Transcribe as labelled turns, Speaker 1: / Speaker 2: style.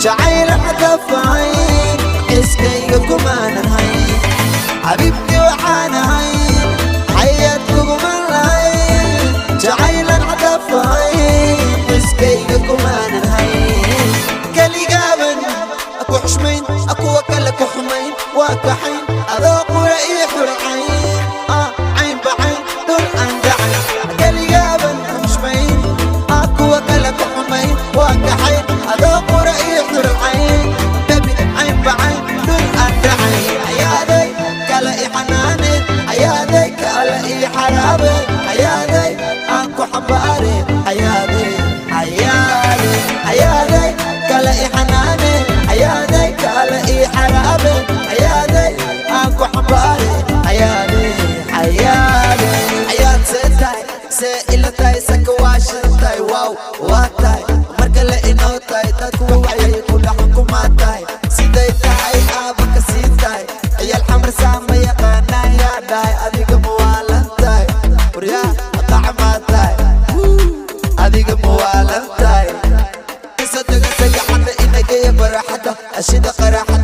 Speaker 1: Jacayl xadafay xiskayga kumaanahay. Xabiibti, waxaanahay xayaad kuguman lahay. Jacaylan xadafay xiskayga kumaanahay. Keligaaban ku xushmayn, kuwa kale ku xumayn, waa kaxayn adoo qura ii xurcayn, caynba cayn dhul aan dhacay. Keligaaban ku xushmayn, kuwa kale ku xumayn, waa kaxayn adoo qura ii xurcayn. Baby, caynba cayn dhul aan dhacay. Ayaaday kale i xanaane, ayaaday kale ii xaraabe, ayaaday aan ku xambaare, ayaaday, ayaaday, ayaaday kale i xanaane, ayaaday kale ii xaraabe, ayaaday aan ku xambaare, ayaaday, ayaaday. Ayaad see tahay, see ila tahay, saka waa shidan tahay, wow, waa tahay marka le inoo tahay. Dadku waxay ku dhaxan kumaa tahay, siday tahay aaba ka sii tahay. Ciyaal Xamar saa ma yaqaanaan, yaa dhahay adiga muwaalan tahay? Waryaa, qacmaa tahay, adiga muwaalan tahay. Sagaxada inageeya baraxada ashida qaraxada.